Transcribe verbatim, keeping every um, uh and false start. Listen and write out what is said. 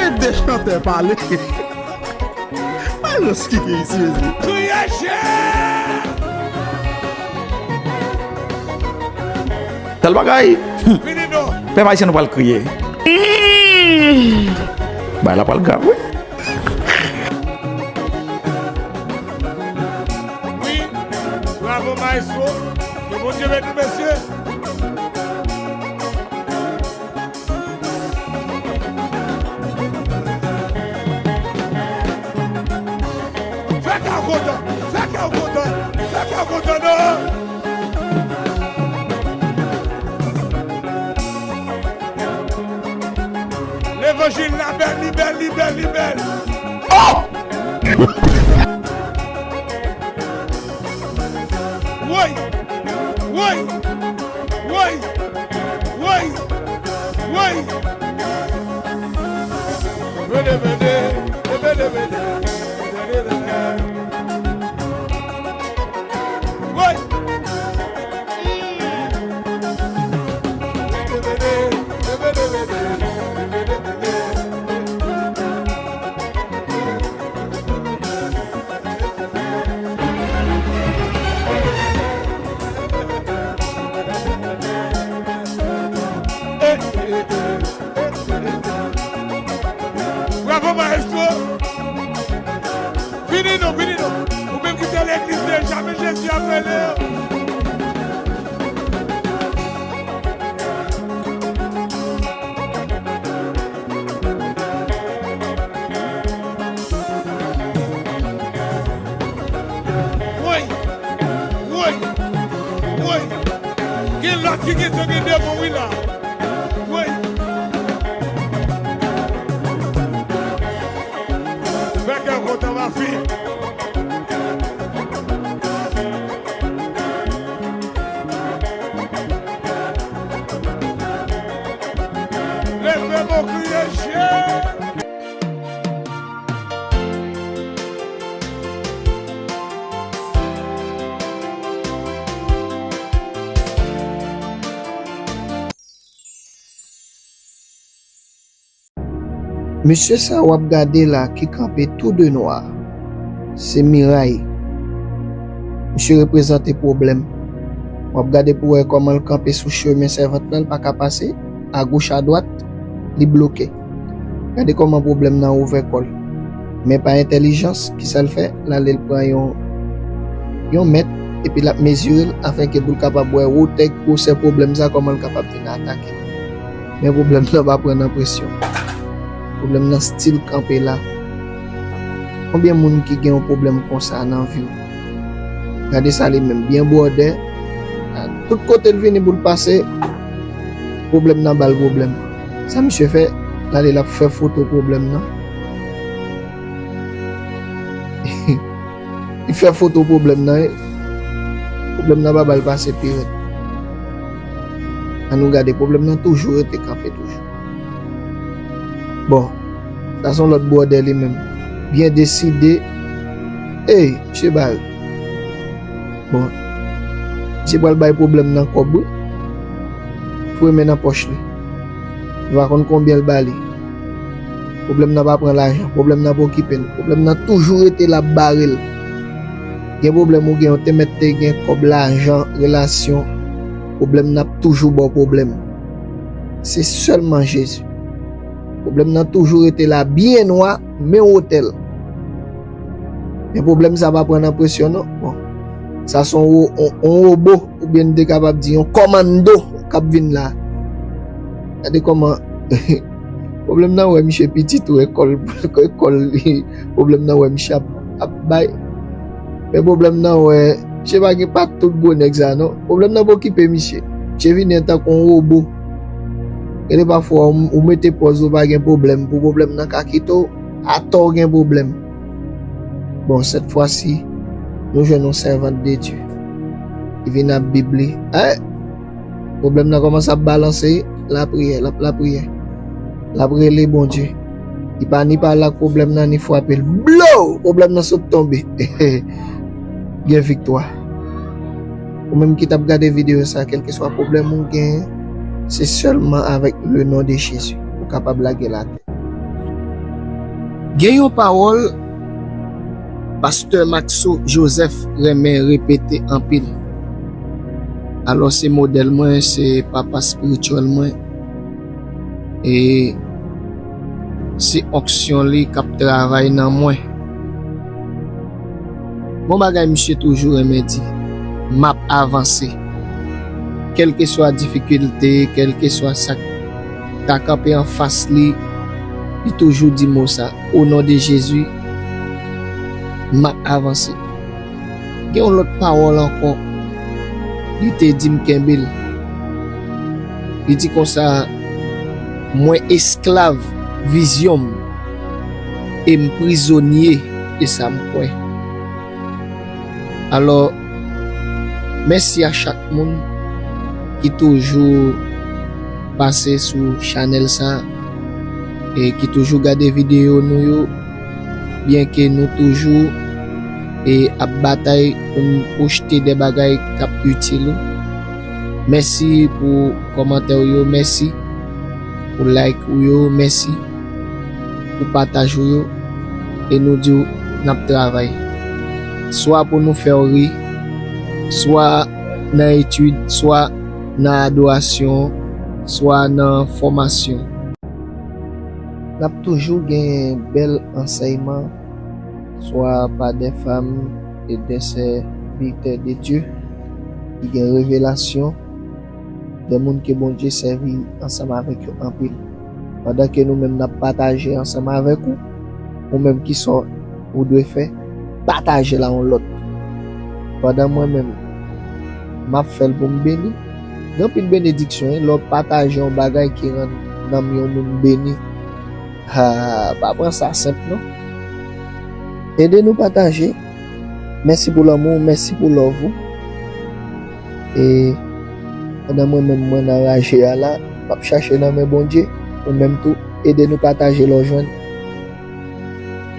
Ede chantè pale. Malos ki gen isi, mezi. Kriye chè! Tèl bagay. Fini non. Pèp ayisyen, nou pral kriye. Bagay la pral grav, wi. Wi, bravo maestro. Ke Bondye beni w, mesye. Fè kè w kontan, fè kè w kontan, fè kè w kontan non. Levanjil la bèl, li bèl, li bèl, li bèl. Oh! Woy! Woy! Woy! Woy! Woy! Vede, vede, vede, vede, vede, vede. Woy! Bravo, maestro! Vini non, vini non! Ou menm ki te legliz deja, men Jezi ap rele w. Woy! Woy! Woy! Gen lòt ki gentan gen demon wi la. Woy! Fè kè w kontan, mafi. Leve men w, kriye, je. Mesye sa w ap gade la ki kanpe tou de nwa, se miray. Misye reprezante pwoblèm. W ap gade pou w wè kòman l kanpe sou chemen sèvant lan, l pa ka pase, agoch, adwat, li bloke. Gade kòman pwoblèm nan ouvè kò l. Men pa entèlijans, kisa l fè? L ale l pran yon, yon mèt, epi l ap mezire l, afenke pou l kapab wè wotè, gwosè pwoblèm sa, kòman l kapab vin atake. Men pwoblèm nan pa pran nan presyon. Pwoblèm nan still kanpe la. Konbyen moun ki gen yon pwoblèm konsa nan vi w? Gade sa li menm, byen bwòdè. Tout kote l vini pou l pase, pwoblèm nan ba l pwoblèm. Sa misye fè, l ale l ap fè foto pwoblèm nan. Li fè foto pwoblèm nan, wi. Pwoblèm nan pa ba l pase pi rèd. Ann nou gade, pwoblèm nan toujou rete kanpe toujou. Bon, sa se yon lòt bwòdè li menm. Byen deside. Ey, misye bare. Bon, misye pral bay pwoblèm nan kòb, wi. Foure men nan pòch li. Li pa konn konbyen l ba li. Pwoblèm nan pa pran lajan. Pwoblèm nan pa okipe l. Pwoblèm nan toujou rete la ap bare l. Gen pwoblèm ou gen, ou te mèt te gen kòb, lajan, relasyon. Pwoblèm nan ap toujou ba w pwoblèm. Se sèlman Jezi. Pwoblèm nan toujou rete la byen nwa, men wotè l. Men pwoblèm sa pa pran nan presyon non. Bon, sa se yon wo-, yon, yon wobo, oubyen n te kapab di yon kòmando k ap vin la. Gade kòman pwoblèm nan wè misye pitit, ou wè kò l, kò l, pwoblèm nan wè misye ap, ap bay. Men pwoblèm nan wè, misye pa gen, pa tout gwo nèg sa non. Pwoblèm nan pa okipe misye. Misye vini antanke yon wobo. Gade pafwa ou, ou mete pòz ou pa gen pwoblèm pou pwoblèm nan ka kite w, atò w gen pwoblèm. Bon, sèt fwa si, nou jwenn yon sèvant de Dye. Li vin ak Bib li. Ay! Pwoblèm nan kòmanse ap balanse, lapriyè, l ap lapriyè. L ap rele Bondye. Li pa ni pale ak pwoblèm nan, ni frape l. Blow! Pwoblèm nan sot tonbe. Gen viktwa. Ou menm ki t ap gade videyo sa, kèlkeswa pwoblèm ou genyen, Se sèlman avèk le non de Jezi ou kapab lage l atè. Gen yon pawòl Pastè Maxo Joseph renmen repete anpil. Alò, se modèl mwen, se papa espirityèl mwen. E se onksyon li k ap travay nan mwen. Gon bagay misye toujou renmen di, "M ap avanse." Kèlkeswa difikilte, kèlkeswa sa k ta kanpe anfas li, li toujou di mo sa, "O non de Jezi, m ap avanse." Gen yon lòt pawòl ankò, li te di m kenbe l. Li di konsa, "Mwen esklav vizyon m, e m prizonye de sa m kwè." Alò, mèsi a chak moun ki toujou pase sou chanèl sa e ki toujou gade videyo nou yo, byenke nou toujou e ap batay pou n pwochte de bagay k ap itil ou. Mèsi pou kòmantè w yo, mèsi pou like ou yo, mèsi pou pataj ou yo, e nou di w n ap travay. Swa pou nou fè w ri, swa nan etid, swa nan adorasyon, swa nan fòmasyon. N ap toujou gen bèl ansèyman, swa pa de fanm e de sèvitè de Dye ki gen revelasyon, de moun ke Bondye sèvi ansanm avèk yo anpil. Pandan ke nou menm n ap pataje ansanm avèk ou, ou menm ki sa ou dwe fè, pataje l a yon lòt. Pandan mwen menm, m ap fè l pou m beni. Gen anpil benediksyon, wi, lè w pataje yon bagay ki rann nanm yon moun beni. Ha, pa pran sa senp, non. Ede nou pataje. Mèsi pou lanmou, mèsi pou love ou. E pandan mwen menm mwen nan raje a la, m ap chache nan men Bondye, ou menm tou, ede nou pataje lè w jwenn.